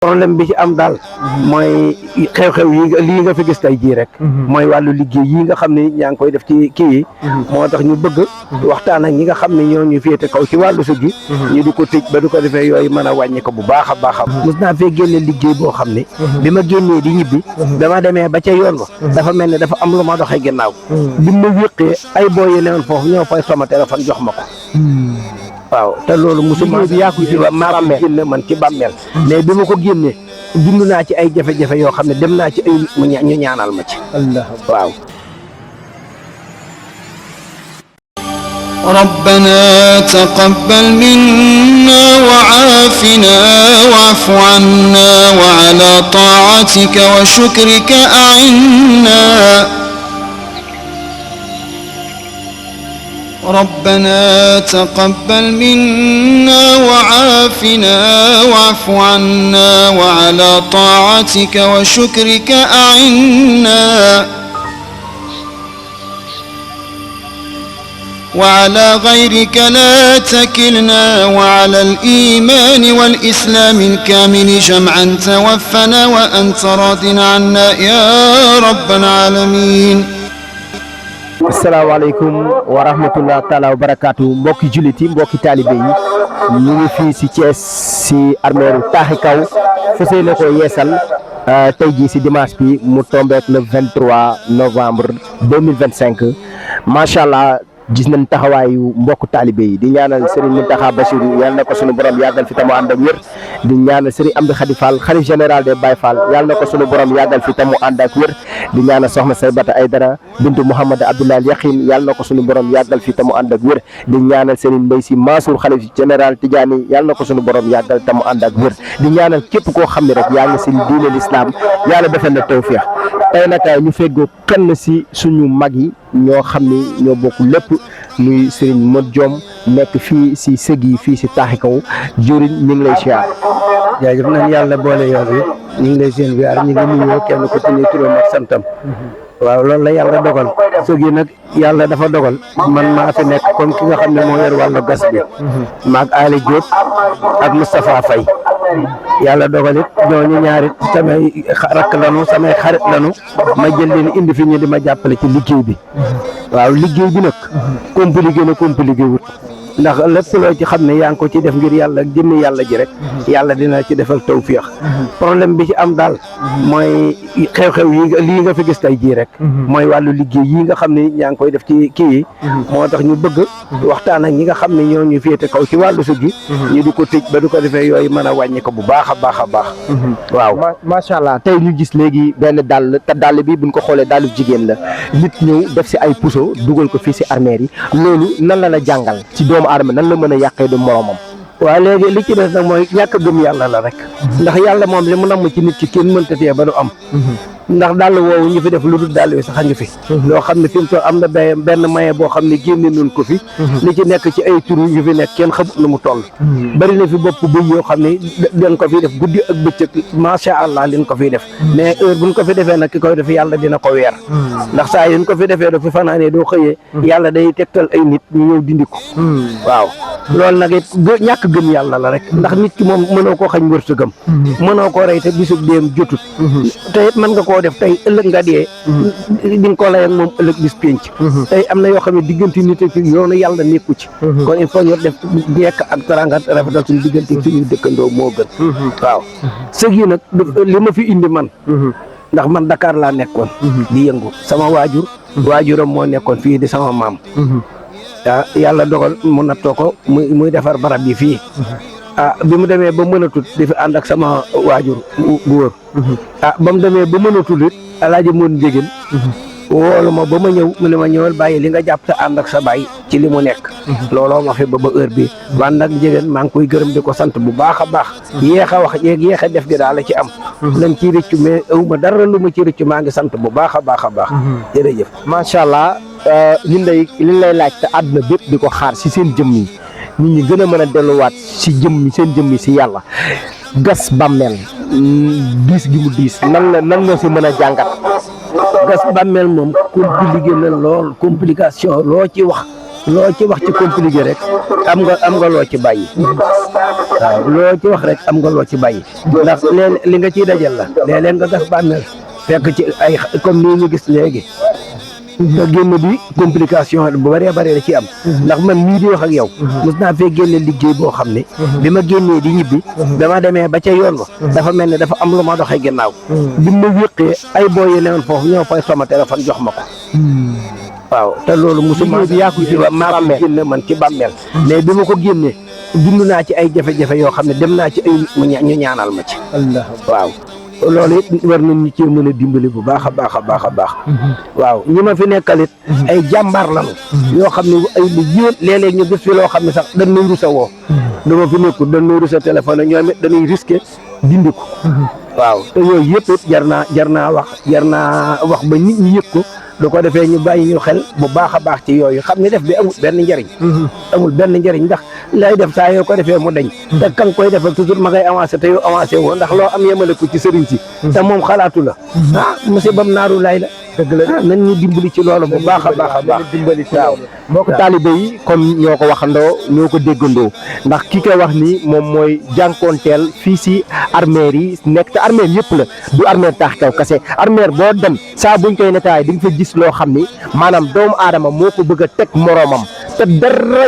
problème bi ci am daal mooy xew-xew yi lii nga fi gis tey jii rek mooy wàllu liggéey yi nga xam ne ñaa ngi koy def ci kii yi moo tax ñu bëgg waxtaan ak ñi nga xam ne ñoo ñu féete kaw ci wàllu suuf gi ñu di ko tëj ba du ko defee yooyu mën a wàññi ko bu baax a baax a mos naa fee génne liggéey boo xam ne bi ma génnee di ñibbi dama demee ba ca yoon ba dafa mel ne dafa am lu ma doxee ginnaaw bi ma wéqee ay booy yi newoon foofu ñoo fay sama téléphone jox ma ko waaw te loolu musuma bi yaa ko ci maa ko génne man ci bàmmeel mais bi ma ko génnee dund naa ci ay jafe-jafe yoo xam ne dem naa ci ay ñu ñaanal ma ci waaw ربنا تقبل منا وعافنا واعف عنا وعلى طاعتك وشكرك أعنا ربنا تقبل منا وعافنا واعف عنا وعلى طاعتك وشكرك أعنا وعلى غيرك لا تكلنا وعلى الإيمان والإسلام الكامل جمعا توفنا وأنت راض عنا يا رب العالمين. asalaamaaleykum wa rahmatullah taala wa barakaatu mbokki jullit yi mbokki taalibe yi ñu ngi fii si Thiès si armeeru Taaxi Kaw fas yéene ko yeesal tey jii si dimanche bi mu tombeek le 23 novembre 2025 macha allah. gis nañ taxawaayu mbokk taalibe yi di ñaanal Serigne Mountakha Bassirou yal na ko sunu borom yàggal fi tamu ànd ak wér di ñaanal Serigne Amdi Khady Fall xalif général des Baye Fall yal na ko sunu borom yàggal fi tamu ànd ak wér di ñaanal soxna Saybata Aydara bintu Mouhamad Abdoulaye Yakhine yal na ko sunu borom yàggal fi tamu ànd ak wér di ñaanal Serigne Mbaye Sy Mansour xalif général Tidiane yal na ko sunu borom yàggal tamu ànd ak wér di ñaanal képp koo xam ne rek yaa ngi si diine l'islam yàlla defal na tawfiix tey nag ñu feggoo kenn si suñu mag yi ñoo xam ni ñoo bokk lépp muy Serigne Modou Diom nekk fii si sëg yi fii si Taaxi Kaw jëriñ ñu ngi lay siyaar. jaajëf nañ yàlla boole yoon wi ñu ngi lay seen biar ñu ngi nuyoo kenn ku ci ne turam ak santam waaw loolu la yàlla dogal sëg yi nag yàlla dafa dogal man maa fi nekk comme ki nga xam ne moo yor wàllu gas bi maag Ali Diop ak Moustapha Faye yàlla dogal it ñooñu ñaarit samay rakk lanu samay xarit lanu ma jël leen indi fi ñu di ma jàppale ci liggéey bi waaw liggéey bi nag compliqué na compliqué wut ndax lépp loo ci xam ne yaa ngi ko ci def ngir yàlla jëmmi yàlla ji rek yàlla dina ci defal tawfiix problème bi ci am daal mooy xew-xew yi lii nga fi gis tey jii rek mooy wàllu liggéey yi nga xam ne ñaa ngi koy def ci kii yi moo tax ñu bëgg waxtaan ak ñi nga xam ne ñoo ñu féete kaw ci wàllu suuf gi ñu di ko tëj ba du ko defee yooyu mën a wàññi ko bu baax a baax a baax waaw macha allah tey ñu gis léegi benn dàll te dàll bi buñ ko xoolee dàllu jigéen la nit ñëw def si ay puso dugal ko fii si armeer yi loolu nan la la jàngal ci doomu aadama nan la mën a yàqee du moromam. waaw léegi li ci des nag mooy ñàkk gëm yàlla la rek ndax yàlla moom li mu namm ci nit ki kenn mënta tee ba du am ndax dàll woowu ñu fi def lu dul dàll wi sax a ngi fi loo xam ne fi mu toll am na benn maye boo xam ne génne nun ko fi li ci nekk ci ay turu yu fi nekk kenn xamut nu mu toll bari na fi bopp bëy yoo xam ne dañ ko fiy def guddi ak bëccëg macha allah liñ ko fiy def mais heure buñ ko fi defee nag ki koy def yàlla dina ko weer ndax saa yuñ ko fi defee doo fi fanaanee doo xëyee yàlla day tegtal ay nit ñu ñëw dindi ko waaw loolu nag it ñàkk gëm yàlla la rek ndax nit ki moom mënoo koo xañ wërsëgam mënoo koo rey te bisub déem jotut te it mën nga koo def tey ëllëg nga dee di nga ko lay ak moom ëllëg bis penc tey am na yoo xam ne diggante nit ak yoonu yàlla nekku ci kon il faut ñu def njekk ak taranga rafetal suñu diggante suñu dëkkandoo moo gën waaw sëg yi nag li ma fi indi man ndax man Dakar laa nekkoon di yëngu sama waajuram moo nekkoon fii di sama maam yàlla dogal mu nattoo ko muy defar barab yi fii bi mu demee ba mënatut di fi ànd ak sama waajur bu wóor ba mu demee ba mënatul it alaaji moon njégéen woolu ma ba ma ñëw mu ne ma ñëwal bàyyi li nga jàpp te ànd ak sa baay ci li mu nekk looloo ma fi ba heure bi wan nag njégéen maa ngi koy gërëm di ko sant bu baax a baax yéex a wax yéex a def gi daal la ci am lañ ci rëccu mais awma dara lu ma ci rëccu maa ngi sant bu baax a baax a baax jërëjëf macha allah liñ lay laaj te àdduna bépp di ko xaar si seen jëmm yi nit ñi gën a mën a delluwaat si seen jëmm yi si yàlla gas bàmmeel diis gi mu diis nan nga si mën a jàngat gas bàmmeel moom compliqué na lool complication loo ci wax ci compliqué rek am nga loo ci bàyyi waaw loo ci wax rek am nga loo ci bàyyi ndax léeg li nga ciy dajal la léeg-léeg nga gas bàmmeel fekk ci ay comme nii ñu gis léegi te génn bi complication bu bëree bëri da ci am ndax man mii di wax ak yow mos naa fee génne liggéey boo xam ne bi ma génnee di ñibbi dama demee ba ca yoon wa dafa mel ne dafa am lu ma doxee ginnaaw bi ma wéqee ay booy yi newoon foofu ñoo fay sama téléphone jox ma ko waaw te loolu musuma bi yaa ko maa ko génne man ci bàmmeel mais bi ma ko génnee dund naa ci ay jafe-jafe yoo xam ne dem naa ci ay ñu ñaanal ma ci waaw loolu it war nañ ñu cee mën a dimbali bu baax a baax a baax a baax waaw ñi ma fi nekkalit ay jàmbaar lañu yoo xam ne ay lu yéen léeg-léeg ñu gis fi loo xam ne sax dañ nuy rusa woo dama fi nekkul dañ nuy rusa téléphone ñoom it dañuy risqué dindi ko waaw te yooyu yëpp it jar naa wax ba nit ñi yëg ko du ko defee ñu bàyyi ñu xel bu baax a baax ci yooyu xam ne def bi amul benn njëriñ amul benn njëriñ ndax lay def saa yoo ko defee mu dañ te kan koy defal toujours ma ngay avancé te yow avancé woo ndax loo am yemale ko ci sëriñ si te moom xalaatu la monsieur bam naaru lay la dëgg la nañ ñu dimbali ci loolu bu baax a baax a baax dimbali ci waaw mbokk taalibe yi comme ñoo ko waxandoo ñoo ko déggandoo ndax ki koy wax ni moom mooy jànkoonteel fii si armeer yi nekk te armeer yëpp la du armeer taax kaw kase armeer boo dem saa buñ koy netaay di nga fa gis loo xam ni maanaam doomu aadama moo ko bëgg a teg moroomam te dara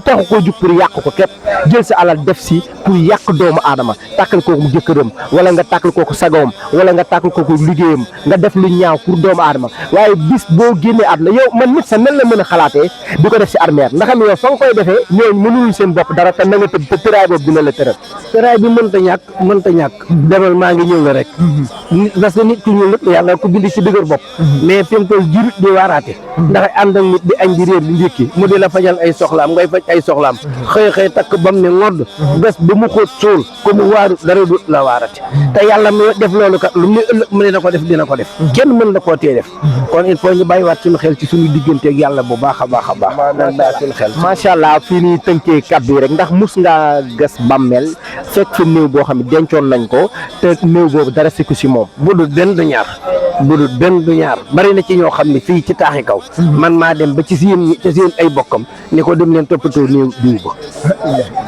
taxu ko jug pour yàq ko képp jël sa alal def si pour yàq doomu aadama tàkkal kooku jëkkëram wala nga tàkkal kooku sagawam wala nga tàkkal kooku liggéeyam nga def lu ñaaw pour doomu aadama waaye bis boo génnee àdduna yow man nit sa nan la mën a xalaatee di ko def si armeer ndax xam ne yow fa nga koy defee ñooñu mënul seen bopp dara te na nga tëdd te tëraay boobu dina la tëral tëraay bi mënta ñàkk demal maa ngi ñëw la rek parce que nit ku ñuul lépp yàlla ko bind ci dëgër bopp mais fi mu toll jirut di waaraate ndax ànd ak nit di añ di réer di ndékki mu di la fajal ay soxlaam ngay faj ay soxlaam xëy takk bam ne ngodd bés ba mu xóot suul ko mu waaru dara du la waarate te yàlla mu def loolu kat lu mu ëllëg mu dina ko def kenn mën la koo tee def kon il faut ñu bàyyiwaat suñu xel ci suñu digganteeg yàlla bu baax a baax a baax dañ bàyyi suñu xel macha allah fii nii tënkee kàddu yi rek ndax mus ngaa gas bàmmeel fekk fa néew boo xam ne dencoon nañ ko te néew boobu dara sikku si moom bu dul benn du ñaar bari na ci ñoo xam ne fii ci taaxi kaw man maa dem ba ci seen ay bokkam ni ko dem leen toppatoo néew diw ba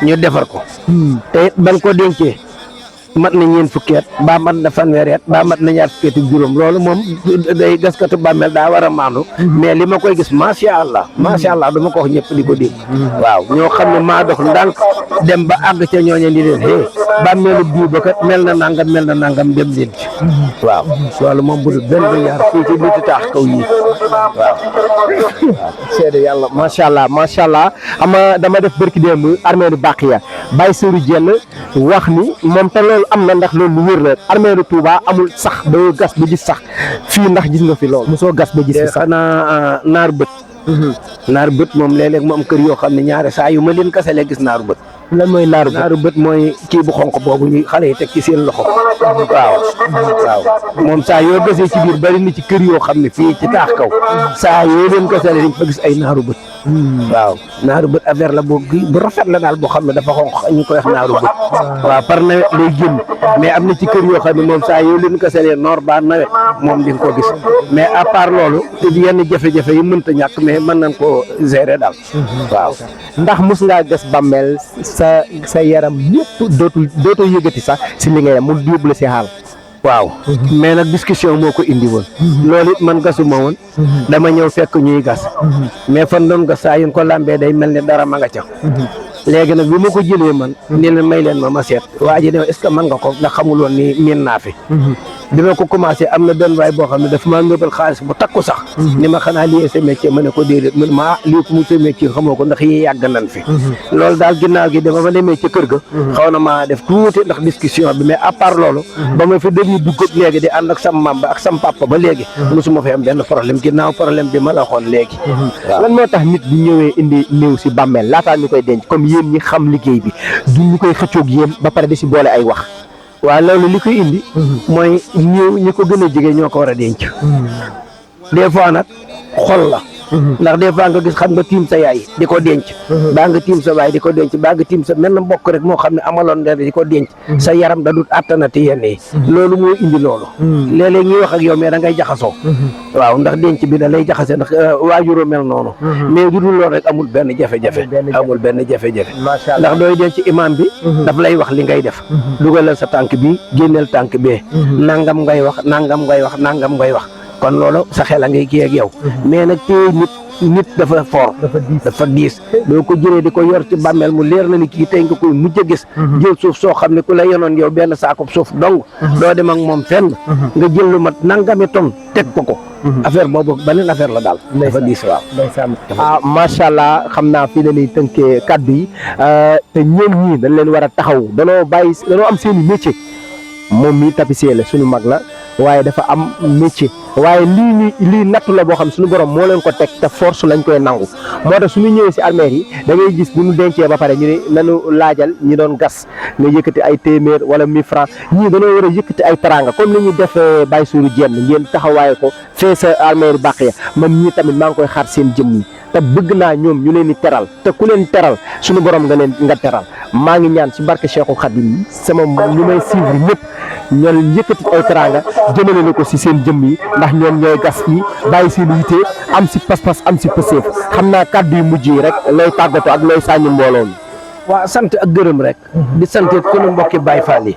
ñu defar ko te ban ko dencee mat na ñeent fukki at ba mat na fanweeri at ba mat na ñaar fukki at ak juróom loolu moom day gaskatu bàmmeel daa war a maandu mais li ma koy gis macha allah dama ko wax ñëpp di ko dégg waaw ñoo xam ne maa dox ndànk dem ba àgg ca ñooñu di leen bàmmeelu diw ba kat mel na nangam dem leen ci waaw loolu moom bu dul benn bu ñaar fii ci biir taax kaw yi waaw seede yàlla macha allah ama dama def barki démb armeelu Baqiya Baye Sëru Jenn wax ni moom te loolu am na ndax loolu lu wér la armeelu Touba amul sax doo gas ba gis sax fii ndax gis nga fi loolu mosoo gas ba gis fi sax xanaa naar bët moom léeg-léeg mu am kër yoo xam ne ñaare saa yu ma leen kasalee gis naaru bët lan mooy naaru bët mooy kii bu xonq boobu ñu xale yi teg ci seen loxo waaw moom saa yoo gasee ci biir bari na ci kër yoo xam ne fii ci taax kaw saa yoo leen kasalee dañ fa gis ay naaru bët waaw naaru bët affaire la bu rafet la daal boo xam ne dafa xonq ñu koy wax naaru bët waaw par nawet lay génn mais am na ci kër yoo xam ne moom saa yoo leen kasalee noor ba nawet moom di nga ko gis mais à part loolu te yenn jafe-jafe yi mënta ñàkk mais mën nañ koo gérer daal waaw ndax mus ngaa gas bàmmeel sa yaram yëpp dootoo yëgati sax si li ngay mu yóbbu la si xaal waaw mais nag discussion moo ko indi woon loolu it man gasuma woon dama ñëw fekk ñuy gas mais fan doon gas saa yu ko lambee day mel ni dara ma nga ca léegi nag bi ma ko jëlee man ni leen may leen ma seet waa ji ne est-ce que mën nga ko ndax xamul woon ni miin naa fi bi ma ko commencé am na benn waay boo xam ne dafa maa ngëbal xaalis bu takku sax ni ma xanaa lii sa métier ma ne ko déedéet mu ne ma lii ko mu sa métier xamoo ko ndax yi yàgg nañ fi loolu daal ginnaaw gi dama ma demee ca kër ga xaw na maa def tuuti ndax discussion bi mais à part loolu ba ma fi dañuy dugg léegi di ànd ak sam maam ba ak sam papa ba léegi mosuma fi am benn problème ginnaaw problème bi ma la waxoon léegi waaw lan moo tax nit bu ñëwee indi néew si bàmmeel laataa ñu koy denc comme yéen ñi xam liggéey bi du ñu koy xëccoog yéen ba pare di si boole ay wax waaw loolu li koy indi mooy ñi ko gën a jege ñoo ko war a denc des fois nag xol la ndax des fois nga gis xam nga tiim sa yaay di ko denc baa nga tiim sa baay di ko denc baa nga tiim sa mel na mbokk rek moo xam ne amaloon dara di ko denc sa yaram da dut attanati yenn yi loolu moo indi loolu léeg-léeg ñuy wax ak yow mais da ngay jaxasoo waaw ndax denc bi da lay jaxase ndax waajuroo mel noonu mais du dul loolu rek amul benn jafe-jafe amul benn jafe-jafe ndax dooy denc imam bi daf lay wax li ngay def dugalal sa tànk bi génneel tànk bee nangam ngay wax nangam ngay wax nangam ngay wax kon loolu sa xel a ngay kii ak yow mais nag tey nit dafa fort dafa diis doo ko jëlee di ko yor ci bàmmeel mu leer na ni kii tey nga koy mujj a gis jël suuf soo xam ne ku la yonoon yow benn saako suuf dong doo dem ak moom fenn nga jël lu mat nangami ton teg ko affaire boobu beneen affaire la daal dafa diis waaw macha allah xam naa fii la ñuy tënkee kaddu yi te ñoom ñii dañ leen war a taxaw danoo am seen i métier moom mii tapissier la suñu mag la waaye dafa am métier waaye lii nattu la boo xam suñu borom moo leen ko teg te force lañ koy nangu moo tax suñu ñëwee si armère yi da ngay gis bu ñu dencee ba pare ñu ne nanu laajal ñi doon gas nga yëkkati ay téeméer wala 1000 francs ñii dañoo war a yëkkati ay taranga comme ni ñuy def Baye Sourou Diène ngeen taxawaaye ko fee sa armère bàq ya man ñii tamit maa ngi koy xaar seen jëmm yi te bëgg naa ñoom ñu leen di teral te ku leen teral suñu borom nga teral maa ngi ñaan ci barke Cheikhul Khadim sama ñu may suivre ñëpp ñoo yëkkati ay teranga jëmale na ko ci seen jëmm yi ndax ñoom ñooy gas yi bàyyi seen yite am ci pas-pas am ci pëseef xam naa kàddu yu mujj yi rek looy tàggatoo ak looy sàññi mbooloo mi. waaw sant ak gërëm rek di sant sunu mbokki Baye Fall yi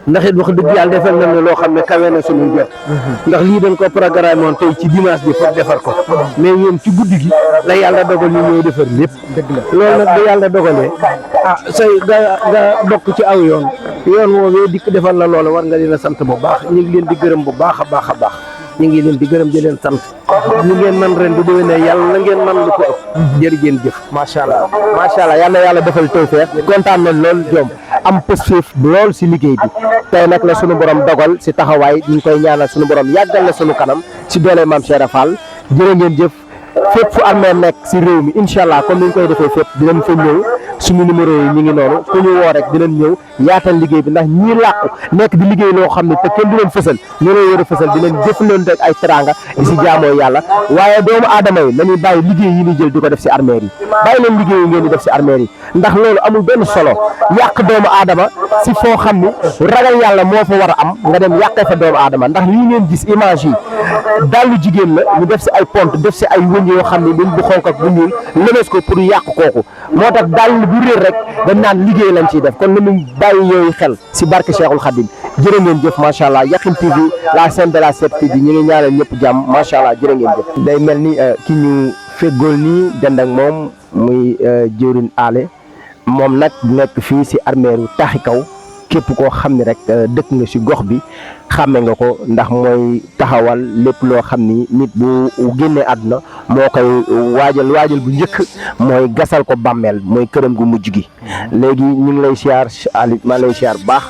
ndax it wax dëgg yàlla defal nañ loo xam ne kawe na suñu jot ndax lii dañ ko programme woon tey ci dimanche bi pour defar ko mais ñoom ci guddi gi la yàlla dogal ñu ñëw defar lépp loolu nag da yàlla dogalee say nga bokk ci aw yoon woowee dikk defal la loolu war nga leen a sant bu baax ñu ngi leen di gërëm bu baax a baax a baax ñu ngi leen di gërëm di leen sant ñu ngeen man ren bu déwénee yàlla na ngeen man lu ko ëpp jërëjëf jëf macha allah yal na yàlla defal tawfeex kontaan nañ lool jom am pëstéef lool si liggéey bi tey nag la sunu borom dogal si taxawaay ñu ngi koy ñaanal sunu borom yàggal la sunu kanam si doole maam Cheikh Fall jërë ngeen jëf fépp fu armée nekk si réew mi incha allah comme ni ñu koy defee fépp dinañ fa ñëw suñu numéro yi ñu ngi noonu ku ñu woo rek dinañ ñëw yaatal liggéey bi ndax ñii làqu nekk di liggéey loo xam ne te kenn du leen fësal ñu leen war a fësal dinañ jëflante ak ay teranga di si jaamoo yàlla waaye doomu aadama yi nañuy bàyyi liggéey yi ñuy jël di ko def si armée yi bàyyi leen liggéey yi ngeen di def si armée yi ndax loolu amul benn solo yàq doomu aadama si foo xam ni ragal yàlla moo fa war a am nga dem yàqee fa doomu aadama ndax lii ngeen gis image yi dallu jigéen la ñu def si ay pont def si ay wëñ yoo xam ne bu xonk ak bu ñuul lëmes ko pour yàq kooku moo tax dàll bu réer rek dañ naan liggéey lañ ciy def kon nañu bàyyi yooyu xel si barke Cheikhul Khadim jërë ngeen jëf macha allah Yakhine TV la chaîne de la 7TV ñu ngi ñaanal ñëpp jàmm macha allah jërë ngeen jëf. day mel ni ki ñu feggool nii dend ak moom muy jëwriñ aale moom nag nekk fii si armeeru Taaxi Kaw képp koo xam ne rek dëkk nga si gox bi xàmme nga ko ndax mooy taxawal lépp loo xam ni nit bu génnee àdduna moo koy waajal bu njëkk mooy gasal ko bàmmeel mooy këram gu mujj gi léegi ñu ngi lay siyaar Ali maa lay siyaar bu baax.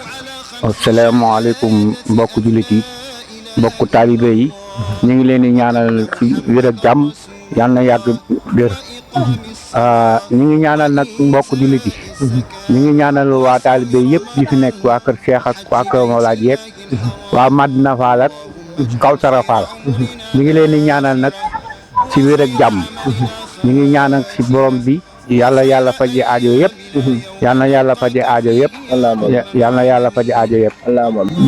asalaamaaleykum mbokku jullit yi mbokku taalibe yi ñu ngi leen di ñaanal ci wér ak jàmm yal na yàgg wér ñu ngi ñaanal nag mbokku jullit yi ñu ngi ñaanal waa taalibe yëpp yi fi nekk waa kër Cheikh ak waa kër Mawlaaj yeeg waa Madina Fall ak Kawsara Fall ñu ngi leen di ñaanal nag ci wér ak jàmm ñu ngi ñaanal ci borom bi yàlla faji aajo yëpp yal na yàlla faji aajo yëpp yal na yàlla faji aajo yëpp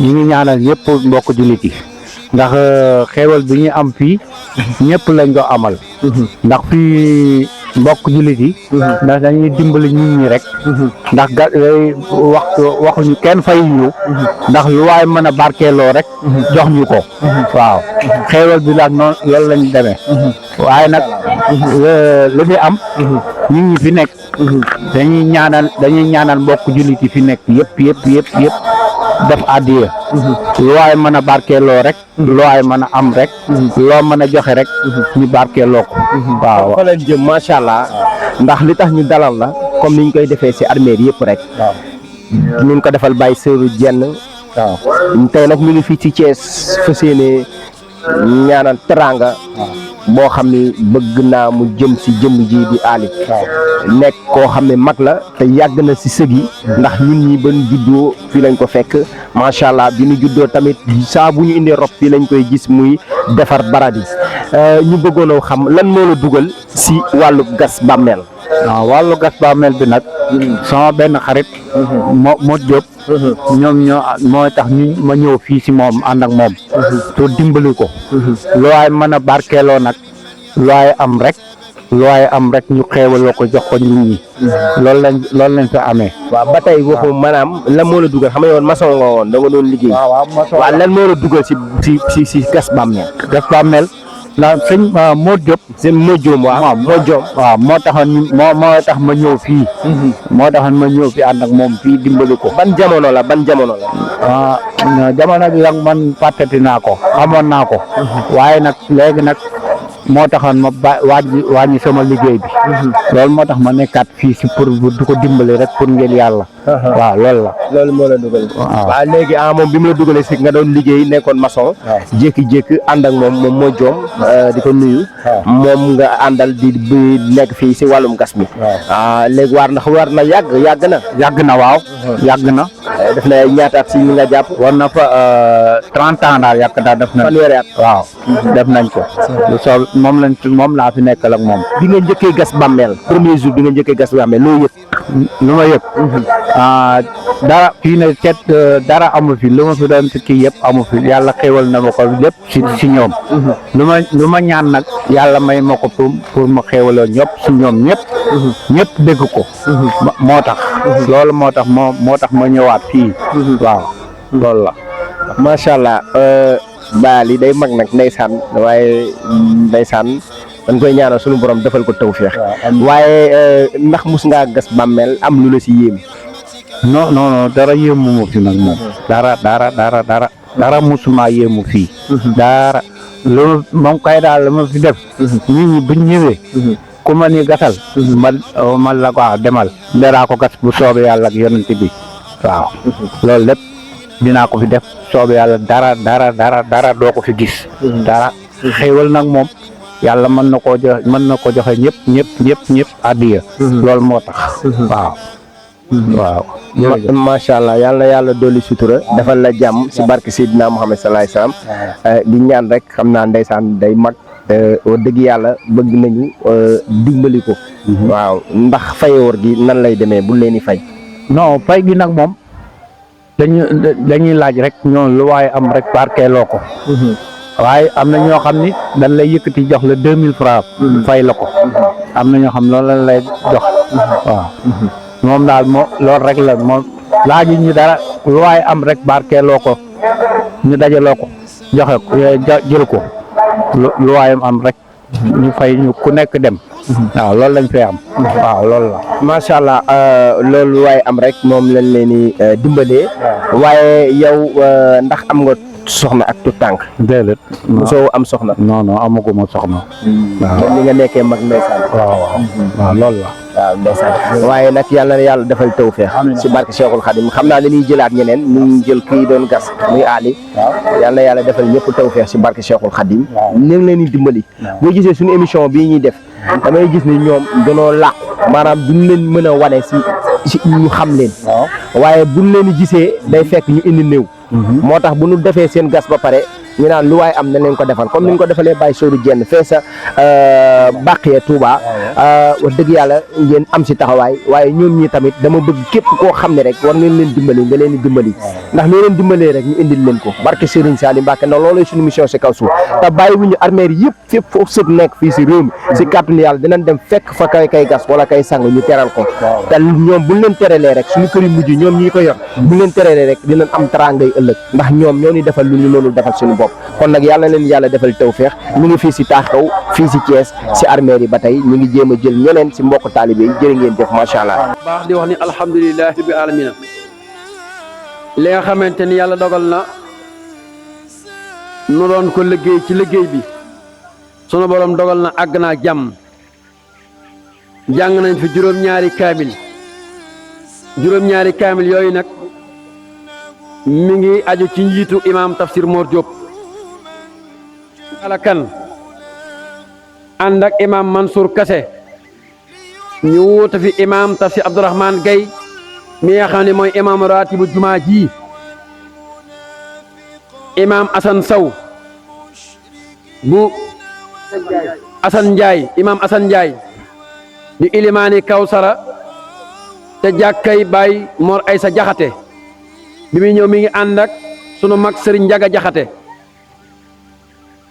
ñu ngi ñaanal ñëpp mbokk jullit yi ndax xéewal bi ñu am fii ñëpp lañ ko amal ndax fii mbokk jullit yi ndax dañuy dimbali nit ñi rek ndax waxuñu kenn fay ñu ndax lu waay mën a barkeeloo rek jox ñu ko waaw xéewal bi nag noonu loolu lañ demee waaye nag li fi am nit ñi fi nekk dañuy ñaanal mbokk jullit yi fi nekk yëpp def addiya lu waay mën a barkeeloo rek lu waay mën a am rek loo mën a joxe rek ñu barkeeloo ko waaw fa leen jëm macha allah ndax li tax ñu dalal la comme niñ koy defee si armée yëpp rek ñu ko defal Baye Sourou Diène waaw tey nag ñu ngi fii ci Thiès fas yéene ñaanal teranga boo xam ni bëgg naa mu jëm si jëmm ji di Ali nekk koo xam ne mag la te yàgg na si sëg yi ndax ñun ñi ban juddoo fii lañ ko fekk macha allah bi ñu juddoo tamit saa bu ñu indee rob fii lañ koy gis muy defar barab yi ñu bëggoon a xam lan moo la dugal si wàllu gas bàmmeel. waaw wàllu gas bàmmeel bi nag sama benn xarit moo Diop ñoom ñoo mooy tax ñu ma ñëw fii si moom ànd ak moom pour dimbali ko lu waay mën a barkeeloo nag lu waay am rek ñu xeewaloo ko jox ko nit ñi loolu lañ fa amee. waaw ba tey waxu maanaam lan moo la dugal xam nga yow maçon nga woon da nga doon liggéey. waaw lan moo la dugal si gas bàmmeel. gas bàmmeel la sëñ moo Diop. sëñ moo Diop waaw moo Diop. waaw moo taxoon moo tax ma ñëw fii. moo taxoon ma ñëw fii ànd ak moom fii dimbali ko. ban jamono la. jamono bi nag man fàttati naa ko xamoon naa ko. waaye nag léegi nag moo taxoon ma wàññi sama liggéey bi. loolu moo tax ma nekkaat fii si pour du ko dimbali rek pour ngeen yàlla. waaw loolu la. loolu moo la dugal. waaw léegi moom bi mu la dugalee si nga doon liggéey nekkoon maçon. jékki-jékki ànd ak moom moo joom di ko nuyu. moom nga àndal di nekk fii si wàllum gas bi. léegi war na yàgg na. waaw. yàgg na. def na ñaata at si li nga jàpp. war na fa 30 ans daal yàgg daal def na. fanweeri at. waaw def nañ ko. moom laa fi nekkal ak moom. bi nga njëkkee gas bàmmeel premier jour bi nga njëkkee gas bàmmeel loo yëg. lu ma yëg. dara fii ne seet dara amu fi lu ma fi doon kii yëpp amu fi yàlla xéwal na ma ko lépp si ñoom. lu ma ñaan nag yàlla may ma ko pour ma xéwaloo ñëpp si ñoom ñëpp dégg ko. moo tax. loolu moo tax ma ñëwaat fii. waaw loolu la. macha allah baal yi day mag nag ndeysaan waaye ndeysaan dañ koy ñaanal suñu borom defal ko tawfeex. waaye ndax mus ngaa gas bàmmeel am lu la si yéem. non dara yéemu ma fi nag moom. dara musuma yéemu fii. dara loolu moom kay daal la ma fi def. nit ñi buñ ñëwee. ku ma ni gasal. man la ko demal. danaa ko gas bu soobee yàlla ak yonent bi waaw. loolu lépp dinaa ko fi def soobee yàlla dara doo ko fi gis. dara xéewal nag moom. yàlla mën na ko joxe ñëpp addiya. loolu moo tax. waaw. macha allah yàlla dolli sutura defal la jàmm si barke Seydina Muhammad sallallahu alayhi wasallam di ñaan rek xam naa ndeysaan day mag wax dëgg yàlla bëgg nañu dimbali ko. waaw ndax fayoor gi nan lay demee bu leen di fay. non fay gi nag moom dañuy laaj rek ñoom lu waaye am rek barkeeloo ko. waaye am na ñoo xam ni dañ lay yëkkati jox la 2000 francs fay la ko. am na ñoo xam loolu lañ lay jox. waaw moom daal loolu rek la moom laaju ñu dara lu waaye am rek barkeeloo ko ñu dajaloo ko joxe ko jël ko lu waaye am rek ñu fay ñu ku nekk dem. waaw loolu lañ fay am. waaw loolu la. macha allah loolu waaye am rek moom lañ leen di dimbalee. waaye yow ndax am nga soxna ak tout tànk. déedéet. soo am soxna. non amaguma soxna. waaw li nga nekkee mag ndeysaan. waaw loolu la. waaw ndeysaan waaye nag yàlla defal tawfeex si barke Cheikhul Khadim xam naa dañuy jëlaat ñeneen ñu jël kii doon gas muy Ali. yàlla defal ñëpp tawfeex si barke Cheikhul Khadim. ñu ngi leen di dimbali. boo gisee suñu émission bii ñuy def damay gis ni ñoom danoo làqu maanaam duñ leen mën a wane si ñu xam leen. waaye buñ leen di gisee day fekk ñu indi néew. moo tax bu ñu defee seen gas ba pare ñu naan lu waay am na leen ko defal comme ni ñu ko defalee Baye Soodu Jenn fee sa Baqiya Touba. wax dëgg yàlla ngeen am si taxawaay waaye ñoom ñi tamit dama bëgg képp koo xam ne rek war ngeen leen dimbali nga leen di dimbali ndax loo leen dimbalee rek ñu indil leen ko barke Serigne Salim Mbacke ndax loolooy suñu mission si kaw suuf te bàyyi wuñu armeer yëpp fépp foofu sët nekk fii si réew mi si kàttanu yàlla dinañ dem fekk fa kay gas wala kay sang ñu teral ko te ñoom buñ leen teralee rek suñu kër yi mujj ñoom ñi ko yor buñ leen teralee rek dinañ am teraangay ëllëg ndax ñoom ñoo ñu defal lu ñu loolu defal suñu bopp kon nag yàlla leen yàlla defal tawfeex ñu ngi fii si Taaxaw fii si Thiès si armeer yi ba tey ñu ngi jéem a jël ñeneen si mbokk taalibe yi jërë ngeen jëf macha allah. baax di wax ni alhamdulilahi rabbil alamina li nga xamante ni yàlla dogal na nu doon ko liggéey ci liggéey bi sunu borom dogal na àgg naa jàmm jàng nañ fi juróom-ñaari kaamil yooyu nag mi ngi aju ci njiitu imaam Tafsir Mor Diop ala kan ànd ak imaam Mansour Kassé ñu wuute fi imaam Tafsir Abdourahmane Gaye mi nga xam ne mooy imaam raatibu jumaa ji imaam Assane Sow bu Assane Ndiaye imam Assane Ndiaye di ilimaani Kawsara te jàkkay Baay Mor Aysa Jaxate bi muy ñëw mi ngi ànd ak sunu mag Serigne Njaga Jaxate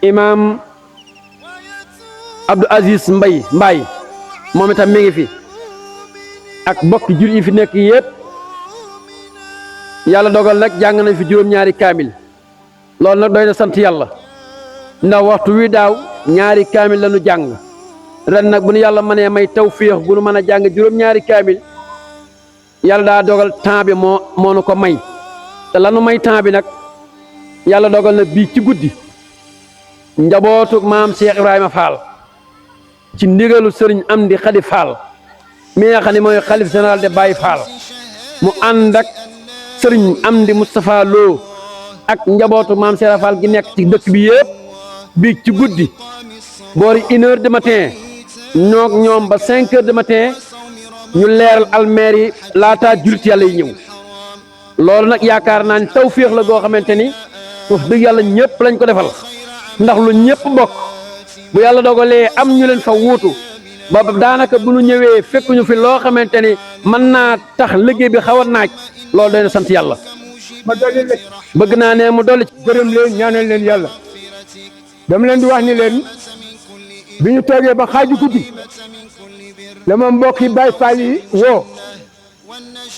imam Abdou Aziz Mbaye moom itam mi ngi fi ak bokki jur yi fi nekk yépp yàlla dogal nag jàng nañ fi juróom-ñaari kaamil loolu nag doy na sant yàlla ndax waxtu wi daaw ñaari kaamil la ñu jàng ren nag bu nu yàlla mënee may tawfiix bu nu mën a jàng juróom-ñaari kaamil yàlla daa dogal temps bi moo nu ko may te lanu may temps bi nag yàlla dogal na bii ci guddi njabootu maam Cheikh Ibrahima Fall ci ndigalu sëriñ Amdi Xadi Fall mi nga xam ne mooy xalif général de Baye Fall mu ànd ak sëriñ Amdi Moustapha Lo ak njabootu maam Cheikh Fall gi nekk ci dëkk bi yëpp bii ci guddi boori 1 heure du matin ñoog ñoom ba 5 heures du matin ñu leeral almeer yi laataa jullit yàlla yi ñëw loolu nag yaakaar naa ni tawféex la goo xamante ni wax dëgg yàlla ñëpp lañ ko defal ndax lu ñëpp bokk bu yàlla dogalee am ñu leen fa wuutu ba daanaka bu ñu ñëwee fekk ñu fi loo xamante ni mën naa tax liggéey bi xaw a naaj loolu doy na sant yàlla. ma dolli leen bëgg naa ne mu dolli ci gërëm leen ñaanal leen yàlla dama leen di wax ni leen bi ñu toogee ba xaaju guddi la ma mbokki Baay Faal yi woo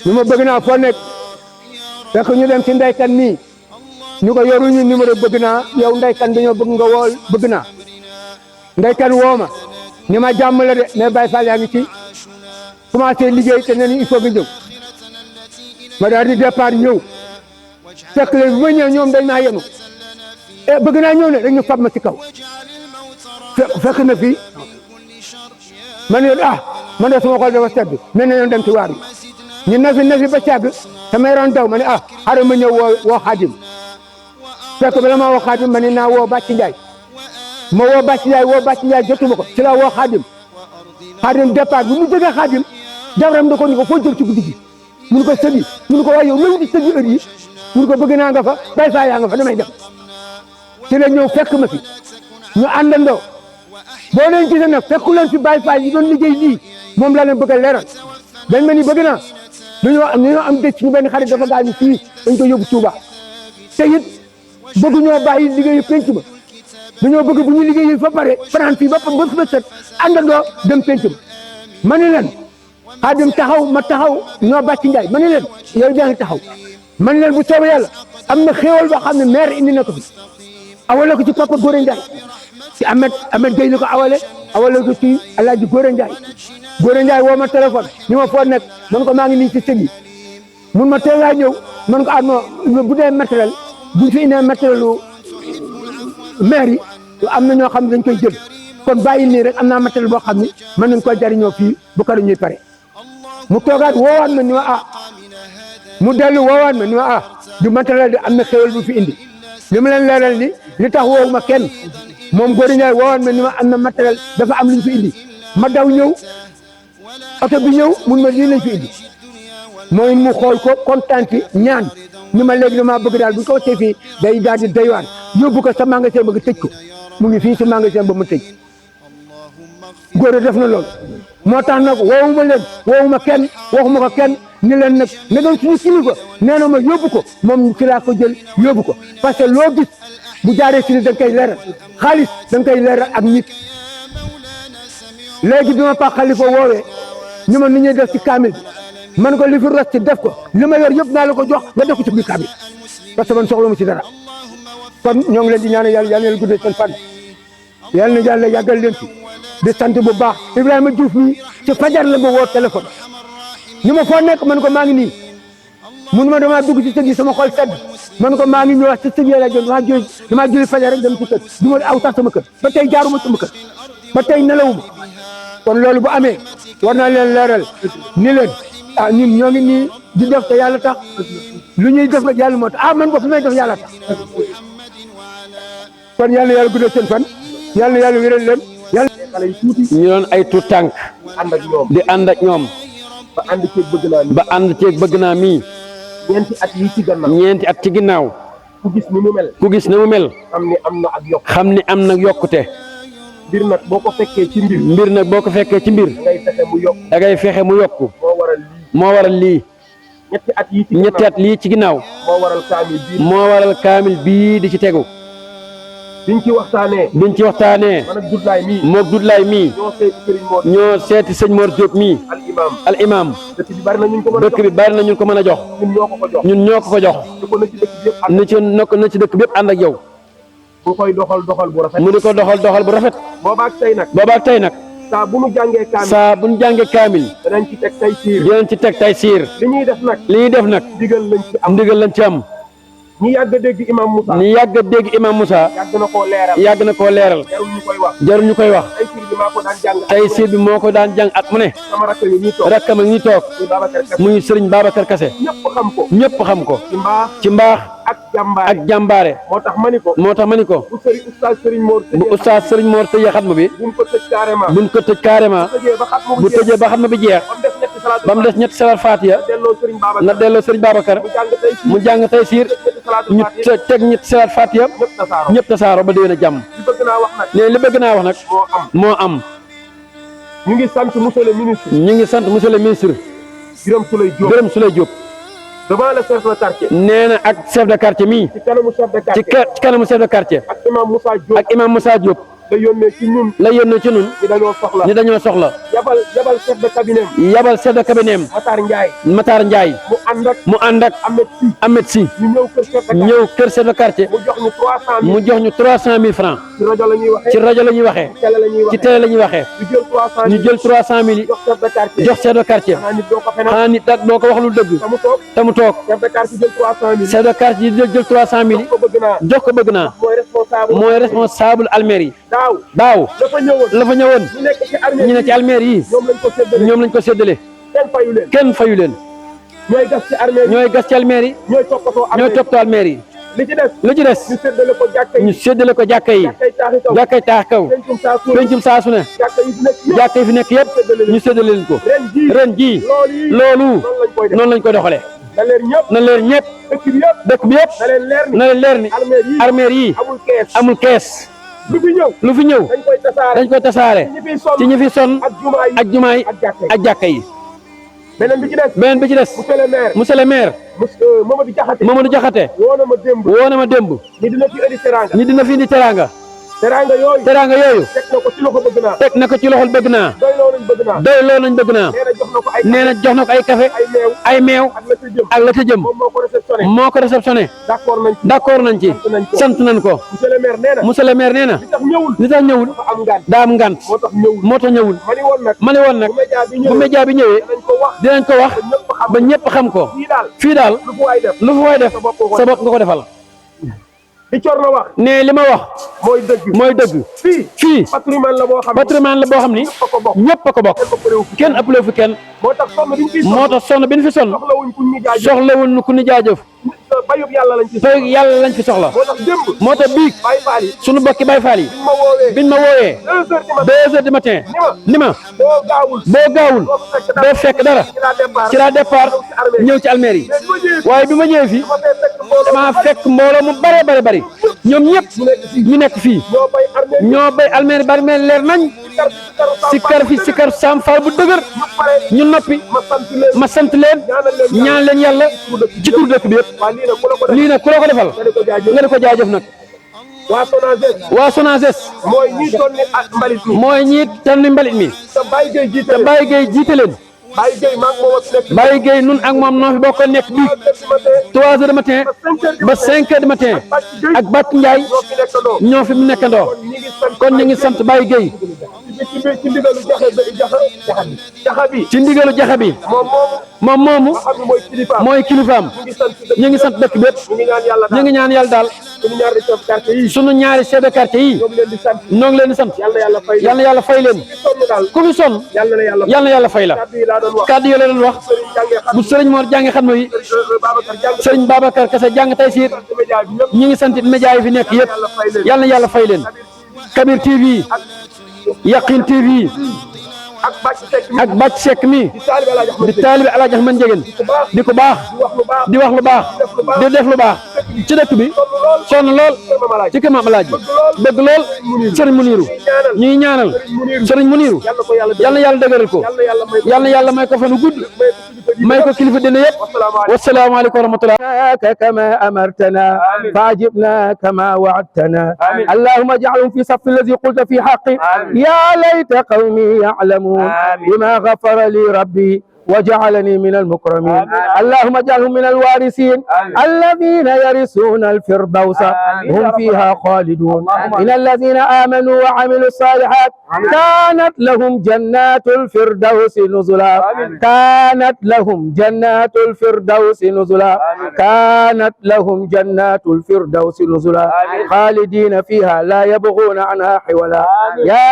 ñu ma bëgg naa foo nekk fekk ñu dem ci ndeykan nii ñu ko yoruñu numéro bëgg naa yow ndeykan dañoo bëgg nga wool bëgg naa ndeykan woo ma ni ma jàmm la de mais Baay Faal yaa ngi ci commencé liggéey te nee ni il faut nga ñëw ma daal di départ ñëw fekk leen bu ma ñëw ñoom dañ maa yenu bëgg naa ñëw ne rek ñu fab ma ci kaw fekk na fii ma ne man de sama xol dafa sedd mel na ñoom dem ci waar yi ñu na fi ba càgg sama yaram daw ma ne xaaral ma ñëw woo Xaadim fekk bala ma woo Xaadim ma ne naa woo Bàcci Njaay ma woo Bàcci Njaay jotuma ko ci la woo Xaadim départ bu mu jógee Xaadim jabaram da ko ni ko foo jëm ci guddi gi mun ko sëgi mun ko waaye yow loolu di sëgi heure yi mun ko bëgg naa nga fa Baay Faal yaa nga fa damay dem ci la ñëw fekk ma fi ñu àndandoo boo leen gisee nag fekku leen fi Baay Faal yi doon liggéey lii moom laa leen bëgg a leeral dañ ma ni bëgg naa dañoo am dëcc ñu benn xarit dafa gaañu fii dañ ko yóbbu Touba te it bëgg ñoo bàyyi liggéeyu penc ba dañoo bëgg bu ñu liggéeyi fa pare fanaan fii ba fi ba set àndandoo dem penc ba ma ni leen Xaadim taxaw ma taxaw ñoo Bàcci Njaay ma ni leen yow jaa ngi taxaw ma ni leen bu soobee yàlla am na xéewal boo xam ne maire indi na ko fi awale ko ci Papa Góora Njaay ci Ahmed Gueye la ko awale ko ci Alaaji Góora Njaay woo ma téléphone ni ma foo nekk man ko maa ngi nii ci sëg yi mun ma teel laa ñëw man ko non bu dee matériel buñ fi indee matériel maire yi am na ñoo xam ne dañ koy jël kon bàyyi nii rek am naa matériel boo xam ne mën nañ koy jariñoo fii bu ko ñuy pare mu toogaat woowaat ma ni ma mu dellu woowaat ma ni ma du matériel di am na xéwal bu fi indi li ma leen leeral ni li tax woowu ma kenn moom Góora Njaay woowaat ma ni ma am na matériel dafa am lu ñu fi indi ma daw ñëw oto bi ñëw mun ma lii lañ fi indi mooy mu xool ko kontaan ci ñaan ni ma léegi damaa bëgg daal bu ko wàccee fii day daal di doy waar yóbbu ko sa magasin ba nga tëj ko mu ngi fii si magasin ba mu tëj Góora def na loolu moo tax nag woowuma leen woowuma kenn waxuma ko kenn ni leen nag ne doon suñu kilifa nee na ma yóbbu ko moom ci laa ko jël yóbbu ko parce que loo gis bu jaaree si ni da nga koy leeral xaalis da nga koy leeral ak nit léegi bi ma pa Xalifa woowee ñu ma ni ñuy def ci kaamil bi man ko li fi ros ci def ko li ma yor yëpp naa la ko jox nga def ko ci biir kaamil parce que man soxla mu ci dara kon ñoo ngi leen di ñaanal yàlla yàlla na guddee seen fan yàlla na yàlla yàggal leen fi di sant bu baax Ibrahima Diouf mi ci fajar la ma woo téléphone ñu ma foo nekk man ko maa ngi nii mun ma damaa dugg ci sëg yi sama xol sedd man ko maa ngi ñëwaat ci sëg yi la jëm damaa julli fajar rek dem ci kër du ma aw sax sama kër ba tey jaaruma sama kër ba tey nelawuma kon loolu bu amee war naa leen leeral ni leen ñun ñoo ngi nii di def te yàlla tax lu ñuy def nag yàlla moo tax man ko fi may def yàlla tax kon yàlla na yàlla guddal seen fan yàlla na yàlla wéral leen yàlla xale yi tuuti ñu doon ay tuut tànk ànd ak ñoom di ànd ak ñoom ba ànd ceeg bëgg naa ba ànd ceeg bëgg naa mii ñeenti at yi ci gannaaw ñeenti at ci ginnaaw ku gis ni mu mel ku gis ni mu mel am ni am na ak yokk xam ni am na yokkute mbir nag boo ko fekkee ci mbir mbir nag boo ko fekkee ci mbir ngay fexe mu yokk da ngay fexe mu yokku moo waral lii moo waral lii ñetti at yi ci ñetti at lii ci ginnaaw moo waral kaamil bii moo waral kaamil bii di ci tegu biñ ci waxtaanee biñ ci waxtaanee man ak Dudlaay mii moog Dudlaay mii ñoo seeti Serigne Mor ñoo seeti sëñ Mor Diop mii al imam al imam dëkk bi bari na ñu ko mën a dëkk bi bari na ñun ko mën a jox ñun ñoo ko jox ñun ñoo ko jox ñu ko na ci dëkk bi yëpp ak na ci dëkk bi yëpp ànd ak yow bu koy doxal bu rafet mu di ko doxal bu rafet boobaak tey nag boobaak tey nag saa bu nu jàngee kaamil saa bu ñu jàngee kaamil danañ ci teg tay siir dinañ ci teg tay siir li ñuy def nag li ñuy def nag ndigal lañ ci am ndigal lañ ci am ñi yàgg a dégg imam Moussa ni yàgg a dégg imam Moussa yàgg na koo leeral yàgg na koo leeral jarul ñu koy wax jarul ñu koy wax tay siir bi maa ko daan jàng tay siir bi moo ko daan jàng at mu ne sama rakk yi ñuy toog rakkam ak ñi toog muy Babacar Kassé muy sëriñ Babacar Kassé ñëpp xam ko ñëpp xam ko ci mbaax ci mbaax ak jàmbaare ak jàmbaare moo tax ma ni ko moo tax ma ni ko bu oustaz Serigne Mor bu oustaz sëriñ Mor tëjee xatma bi buñ ko tëj carrément buñ ko tëj carrément tëjee ba xat mu bu tëjee ba xatma bi jeex ba mu des ñetti salaat fatiha delloo Serigne Babacar na delloo sëriñ Babacar mu jàng tey mu jàng tay siir ñu teg ñetti salaat fatiha ñëpp tasaaroo ñëpp tasaaro ba déwén a jàmm li bëgg naa wax nag ne li bëgg naa wax nag moo am moo am ñu ngi sant monsieur le ministre ñu ngi sant monsieur le ministre Birame Souleye Diop Birame Souleye Diop devant le chef de quartier nee na ak chef de quartier mii ci kanamu chef de quartier ci kanamu chef de quartier ak imam Moussa Diop ak imam Moussa Diop da yónnee ci ñun la yónnee ci ñun ñi dañoo soxla ni dañoo soxla yabal chef de cabinet yabal chef de cabinet Matar Ndiaye Matar Ndiaye mu ànd ak Ahmed Sy ñu ñëw kër chef de quartier ñëw kër chef de quartier mu jox ñu 300 000 mu jox ñu 300 000 francs ci rajo la ñuy waxee ci rajo la ñuy waxee télé la ñuy ci waxee télé la ñuy waxee ñu jël 300 000 ñu jël 300 000 yi jox chef de quartier jox chef de quartier xanaa nit doo ko fenal xanaa nit doo ko wax lu dëgg te mu toog te mu toog chef de quartier jël 300 000 chef de quartier yi jël 300 000 yi ko bëgg naa jox ko bëgg naa mooy responsable almeri yi daaw dafa ñëwoon la fa ñëwoon ñu nekk ci armée ñu ne ci almeri yi ñoom lañ ko séddale ñoom lañ ko séddale kenn fayu leen ñooy gas ci almeri yi ñooy toppatoo ñooy toppatoo almeri yi li ci des ñu séddale ko jàkka yi ñu séddale ko jàkka yi jàkkay taax kaw pencum saa su ne jàkka yi fi nekk yëpp ñu séddale leen ko ren jii loolu noonu lañ koy doxalee na leer ñëpp dëkk bi yëpp na leen leer ni armée yi amul kees lu fi ñëw dañ koy tasaare ci ñi fi sonn ak jumaa yi ak jàkka yi beneen bi ci des monsieur le maire Mamadou Diakhaté woo na ma démb ni dina fi indi teraanga yooyu teg na ko ci loxol bëgg naa doy loo nañ bëgg naa nee na jox na ko ay café ay meew ak la ca jëm moo ko réceptionné d'accord nañ ci sant nañ ko monsieur le maire nee na li tax ñëwul daa am ngant moo tax ñëwul ma ne woon nag bu média bi ñëwee dinañ ko wax ba ñëpp xam ko fii daal lu fa waay def sa bopp nga ko defal ne li ma wax mooy dëgg fii patrimoine la boo xam ni ñëpp a ko bokk kenn ëppale fi kenn moo tax sonn bi ñu fi sonn soxlawuñ ku ñu jaajëf bayub yàlla lañ fi soxla moo tax biig suñu bokki Baay Faal yi biñ ma woowee 2 heures du matin ni ma boo gaawul doo fekk dara ci la départ ñëw ci almeer yi waaye bi ma ñëwee fii dama fekk mbooloo mu bare bari ñoom ñëpp ñu nekk fii ñoo bay almeer bari mel leer nañ si kar Sam Fall bu dëgër ñu noppi ma sant leen ñaan leen yàlla ci tur dëkk bi yëpp lii nag ku la ko defal nga di ko jaajëf nag waa Sonaged mooy ñii tonni mbalit mi te Baye Gueye jiite leen Baye Gueye nun ak moom noo fi bokk nekk bii 3 heures du matin ba 5 heures du matin ak Bat Ndiaye ñoo fi mu nekkandoo kon ñu ngi sant Baye Gueye ci ndigalu jaxa bi moom moomu mooy kilifaam ñu ngi sant dëkk bépp ñu ngi ñaan yàlla daal sunu ñaari chef de quartier yi ñoo ngi leen di sant yal na yàlla fay leen ku fi sonn yal na yàlla fay la kàddu yi la doon wax bu sëriñ Mor jàngi xam yi sëriñ Babacar Kassé jàng tay siir ñu ngi sant média yi fi nekk yëpp yal na yàlla fay leen Kabir TV Yaqin TV ak bàcc sekk mi di taalibe Alaaji Ahmad Njegéen di ko baax di wax lu baax di def lu baax ci dëkk bi sonn lool ci kër Maam Alaaji bëgg lool sëriñ Muniru ñuy ñaanal sëriñ Muniru yal na yàlla dëgëral ko yal na yàlla may ko fan gudd may ko kilifa dina yëpp wassalaamu aleykum wa rahmatullah كما أمرتنا فأجبنا كما وعدتنا اللهم اجعلهم في صف الذي قلت في حقي يا ليت قومي يعلمون بما غفر لي ربي وجعلني من المكرمين اللهم اجعلهم من الوارثين الذين يرثون الفردوس هم فيها خالدون من الذين آمنوا وعملوا الصالحات كانت لهم جنات الفردوس نزلا كانت لهم جنات الفردوس نزلا كانت لهم جنات الفردوس نزلا خالدين فيها لا يبغون عنها حولا يا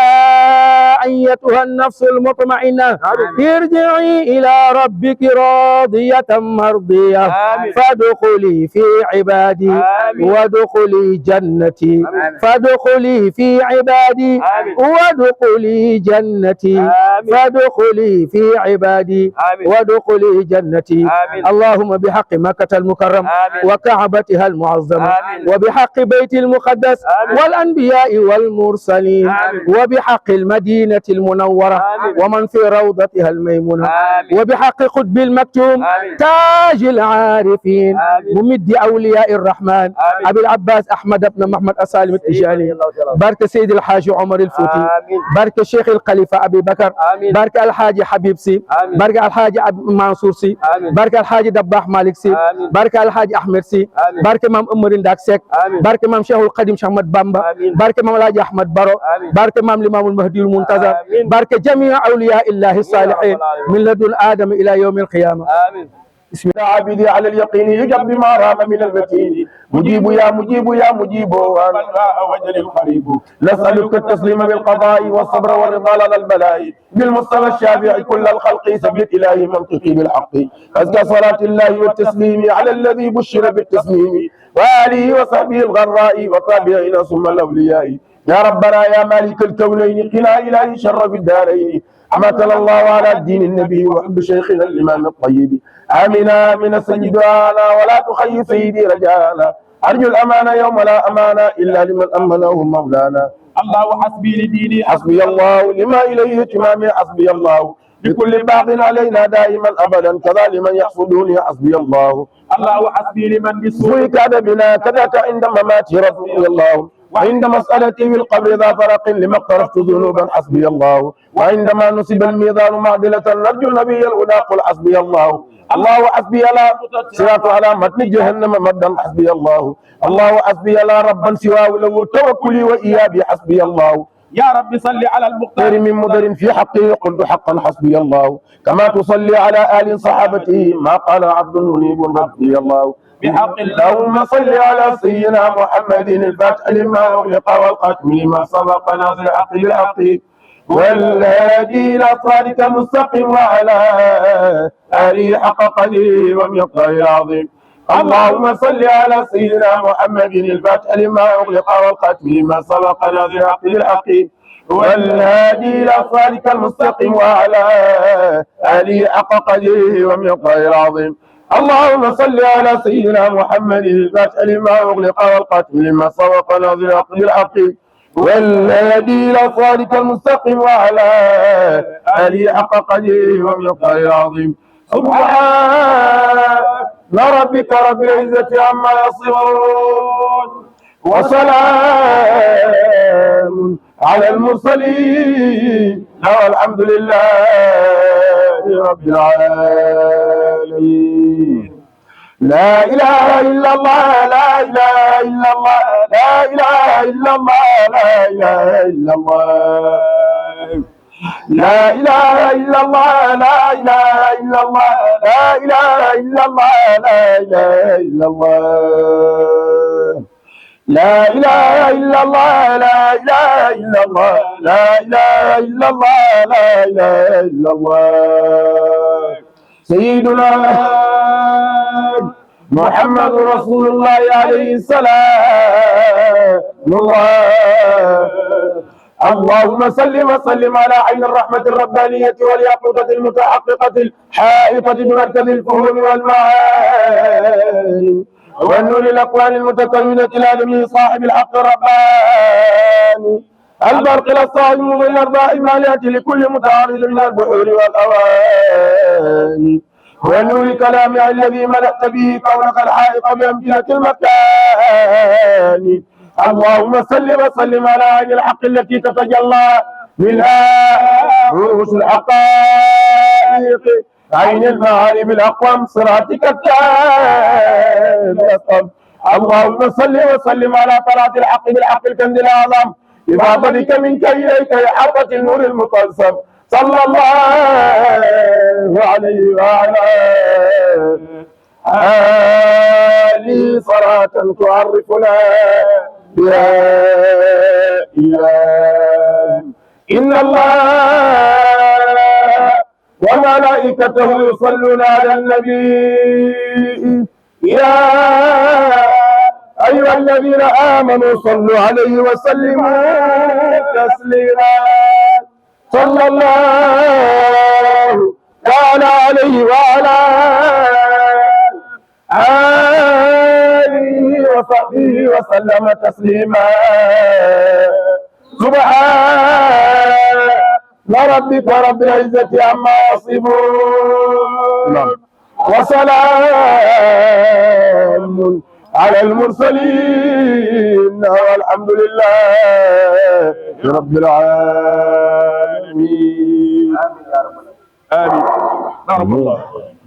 أيتها النفس المطمئنة ارجعي إلى ربك راضية مرضية فادخلي في عبادي وادخلي جنتي فادخلي في عبادي وادخلي جنتي فادخلي في عبادي وادخلي جنتي اللهم بحق مكة المكرم وكعبتها المعظمة وبحق بيت المقدس والأنبياء والمرسلين وبحق المدينة المنورة ومن في روضتها الميمونة وبحق قطب المكتوم تاج العارفين ممد أولياء الرحمن أبي العباس أحمد بن محمد السالم التجاني بارك سيد الحاج عمر الفوتي بارك الشيخ الخليفة أبي بكر بارك الحاج حبيب سي بارك الحاج منصور سي بارك الحاج دباح مالك سي بارك الحاج أحمد سي بارك مام أمرين داك سيك بارك مام شيخ القديم شحمد بامبا بارك مام الحاج أحمد برو بارك مام الإمام المهدي المنتظر بارك جميع أولياء الله الصالحين من لدن آدم إلى يوم القيامة بسم الله عبدي على اليقين يجب بما رام من المتين مجيب يا مجيب يا مجيب وجل القريب نسألك التسليم بالقضاء والصبر والرضا على البلاء بالمصطفى الشافع كل الخلق ثبت إلهي منطقي بالحق أزكى صلاة الله والتسليم على الذي بشر بالتسليم وآله وصحبه الغراء وتابعين ثم الأولياء يا ربنا يا مالك الكونين قنا إلهي شر في الدارين أماتنا الله على الدين النبي وحب شيخنا الإمام الطيب آمين آمين سيد دعانا ولا تخي سيدي رجانا أرجو الأمانة يوم لا أمانة إلا لمن أمنه مولانا الله حسبي لديني حسبي الله لما إليه اهتمامي حسبي الله بكل باغ علينا دائما أبدا كذا لمن يحصدوني حسبي الله الله حسبي لمن بالسوء كاد بنا كذاك عند مماتي رسول الله وعند مسألتي في القبر ذا فرق لما اقترفت ذنوبا حسبي الله وعندما نصب الميزان معدلة نرجو النبي الهدى قل حسبي الله الله حسبي لا صراط على متن جهنم مدا حسبي الله الله حسبي لا ربا سواه له توكلي وإيابي حسبي الله يا رب صل على المختار من مدر في حقه قلت حقا حسبي الله كما تصلي على آل صحابته ما قال عبد منيب ربي الله بحق اللهم صل على سيدنا محمد الفاتح لما أغلق والختم لما سبق ناصر الحق بالحق والهادي إلى صراطك المستقيم وعلى آله حق قدره ومقداره العظيم اللهم صل على سيدنا محمد الفاتح لما أغلق والختم لما سبق ناصر الحق بالحق والهادي إلى صراطك المستقيم وعلى آله حق قدره ومقداره العظيم اللهم صل على سيدنا محمد الفاتح لما أغلق والختم لما سبق ناصر الحق بالحق والهادي إلى صراطك المستقيم وعلى آله حق قدره ومقداره العظيم سبحان ربك رب العزة عما يصفون وسلام على المرسلين والحمد لله رب العالمين لا إله إلا الله لا إله إلا الله لا إله إلا الله لا إله إلا الله لا إله إلا الله لا إله إلا الله لا إله إلا الله لا إله إلا الله لا إله إلا الله لا إله إلا الله لا إله إلا الله لا إله إلا الله سيدنا محمد رسول الله عليه السلام الله اللهم صل وسلم على عين الرحمة الربانية واليقظة المتحققة الحائطة بمركز الفهوم والمعاني والنور الأكوان المتكونة الآدمي صاحب الحق الرباني البرق الصائم من الأرباح المالية لكل متعرض من البحور والأواني ونور كلامه الذي ملأت به كونك الحائط بأمكنة المكان اللهم صل وسلم على عين الحق التي تتجلى منها رؤوس الحقائق عين المعارف الأقوم صراطك التام اللهم صل وسلم على طلعة الحق بالحق الكنز الأعظم بفضلك منك إليك إحاطة النور المقسم صلى الله عليه وعلى آله صلاة تعرفنا بها إياه إن الله وملائكته يصلون على النبي يا أيها الذين آمنوا صلوا عليه وسلموا تسليما صلى الله تعالى عليه وعلى آله وصحبه وسلم تسليما سبحان ربك رب العزة عما يصفون وسلام على المرسلين والحمد لله رب العالمين آمين. بارك الله.